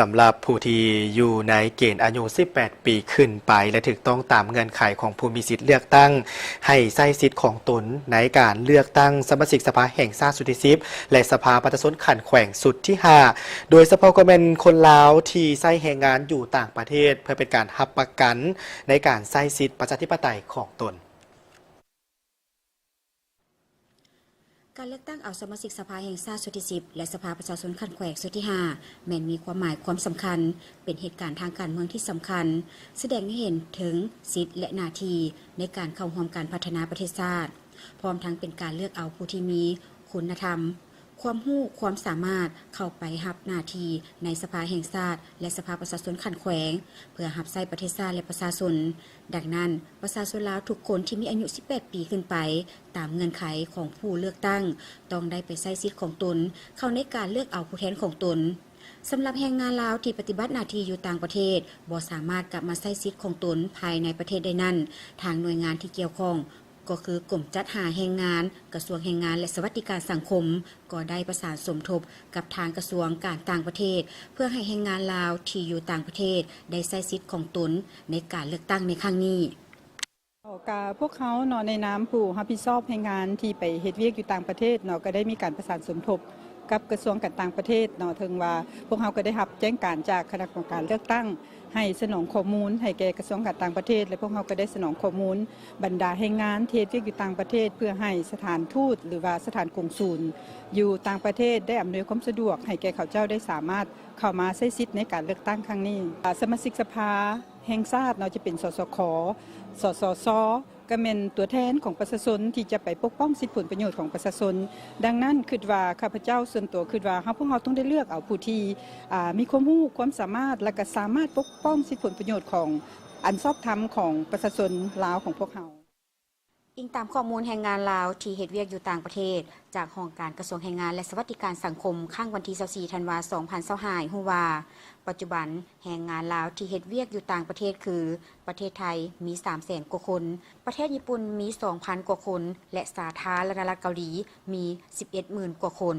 ສຳລັບຜູ້ທີ່ຢູ່ໃນເກນອາຍຸສິບແປດປີຂຶ້ນໄປ ແລະ ຖືກຕ້ອງຕາມເງື່ອນໄຂຂອງຜູ້ມີສິດເລືອກຕັ້ງ ໃຫ້ໃຊ້ສິດຂອງຕົນໃນການເລືອກຕັ້ງສະມາຊິກສະພາແຫ່ງຊາດຊຸດທີສິບ ແລະ ສະພາປະຊາຊົນຂັ້ນແຂວງຊຸດທີຫ້າ ໂດຍສະເພາະກໍແມ່ນຄົນລາວທີ່ໃຊ້ແຮງງານຢູ່ຕ່າງປະເທດ ເພື່ອເປັນການຮັບປະກັນໃນການໃຊ້ສິດປະຊາທິປະໄຕຂອງຕົນ. ການເລືອກຕັ້ງເອົາສະມາຊິກສະພາແຫ່ງຊາດຊຸດທີສິບ ແລະ ສະພາປະຊາຊົນຂັ້ນແຂວງຊຸດທີຫ້າ ແມ່ນມີຄວາມໝາຍຄວາມສຳຄັນ, ເປັນເຫດການທາງການເມືອງທີ່ສຳຄັນ, ສະແດງໃຫ້ເຫັນເຖິງສິດ ແລະ ໜ້າທີ່ໃນການເຂົ້າຮ່ວມການພັດທະນາປະເທດຊາດ, ພ້ອມທັງເປັນການເລືອກເອົາຜູ້ທີ່ມີຄຸນນະທຳ, ຄວາມຮູ້, ຄວາມສາມາດເຂົ້າໄປຮັບໜ້າທີ່ໃນສະພາແຫ່ງຊາດ ແລະ ສະພາປະຊາຊົນຂັ້ນແຂວງ ເພື່ອຮັບໃຊ້ປະເທດຊາດ ແລະ ປະຊາຊົນ. ດັ່ງນັ້ນ, ປະຊາຊົນລາວທຸກຄົນທີ່ມີອາຍຸສິບແປດປີຂຶ້ນໄປ, ຕາມເງື່ອນໄຂຂອງຜູ້ເລືອກຕັ້ງ, ຕ້ອງໄດ້ໄປໃຊ້ສິດຂອງຕົນເຂົ້າໃນການເລືອກເອົາຜູ້ແທນຂອງຕົນ. ສຳລັບແຮງງານລາວທີ່ປະຕິບັດໜ້າທີ່ຢູ່ຕ່າງປະເທດ ບໍ່ສາມາດກັບມາໃຊ້ສິດຂອງຕົນພາຍໃນປະເທດໄດ້ນັ້ນ, ທາງໜ່ວຍງານທີ່ກ່ຽວຂ້ອງ ກໍຄືກົມຈັດຫາແຮງງານ, ກະຊວງແຮງງານ ແລະ ສະຫວັດດີການສັງຄົມ ກໍໄດ້ປະສານສົມທົບກັບທາງກະຊວງການຕ່າງປະເທດ ເພື່ອໃຫ້ແຮງງານລາວທີ່ຢູ່ຕ່າງປະເທດໄດ້ໃຊ້ສິດຂອງຕົນໃນການເລືອກຕັ້ງໃນຄັ້ງນີ້. ກະພວກເຮົາເນາະ ໃນນາມຜູ້ຮັບຜິດຊອບແຮງງານທີ່ໄປເຮັດວຽກຢູ່ຕ່າງປະເທດເນາະ ກະໄດ້ມີການປະສານສົມທົບກັບກະຊວງການຕ່າງປະເທດເນາະ ເຖິງວ່າພວກເຮົາກະໄດ້ຮັບແຈ້ງການຈາກຄະນະກຳມະການເລືອກຕັ້ງ ໃຫ້ສະໜອງຂໍ້ມູນໃຫ້ແກ່ກະຊວງການຕ່າງປະເທດ ແລະ ພວກເຮົາກໍໄດ້ສະໜອງຂໍ້ມູນບັນດາແຮງງານທີ່ເຮັດວຽກຢູ່ຕ່າງປະເທດ ເພື່ອໃຫ້ສະຖານທູດ ຫຼືວ່າສະຖານກົງສູນຢູ່ຕ່າງປະເທດ ໄດ້ອຳນວຍຄວາມສະດວກໃຫ້ແກ່ເຂົາເຈົ້າໄດ້ສາມາດເຂົ້າມາໃຊ້ສິດໃນການເລືອກຕັ້ງຄັ້ງນີ້. ສະມາຊິກສະພາແຫ່ງຊາດເນາະ ຈະເປັນ ສສຂ, ສສຊ ກໍແມ່ນຕົວແທນຂອງປະຊາຊົນທີ່ຈະໄປປົກປ້ອງສິດຜົນປະໂຫຍດຂອງປະຊາຊົນ. ດັ່ງນັ້ນ ຄິດວ່າ ຂ້າພະເຈົ້າສ່ວນຕົວຄິດວ່າ ເຮົາ ພວກເຮົາຕ້ອງໄດ້ເລືອກເອົາຜູ້ທີ່ ອາ ມີຄວາມຮູ້ຄວາມສາມາດ ແລະ ກໍສາມາດປົກປ້ອງສິດຜົນປະໂຫຍດຂອງ ອັນຊອບທຳຂອງປະຊາຊົນລາວຂອງພວກເຮົາ. ອີງຕາມຂໍ້ມູນແຮງງານລາວທີ່ເຮັດວຽກຢູ່ຕ່າງປະເທດ ຈາກຫ້ອງການກະຊວງແຮງງານ ແລະ ສະຫວັດດີການສັງຄົມ ຄັ້ງວັນທີຊາວສີ່ ທັນວາ ສອງພັນຊາວຫ້າ ໃຫ້ຮູ້ວ່າ ປັດຈຸບັນແຮງງານລາວທີ່ເຮັດວຽກຢູ່ຕ່າງປະເທດຄື ປະເທດໄທມີສາມແສນກວ່າຄົນ, ປະເທດຍີ່ປຸ່ນມີສອງພັນກວ່າຄົນ ແລະ ສາທາລະນະລັດເກົາຫຼີມີສິບເອັດໝື່ນກວ່າຄົນ.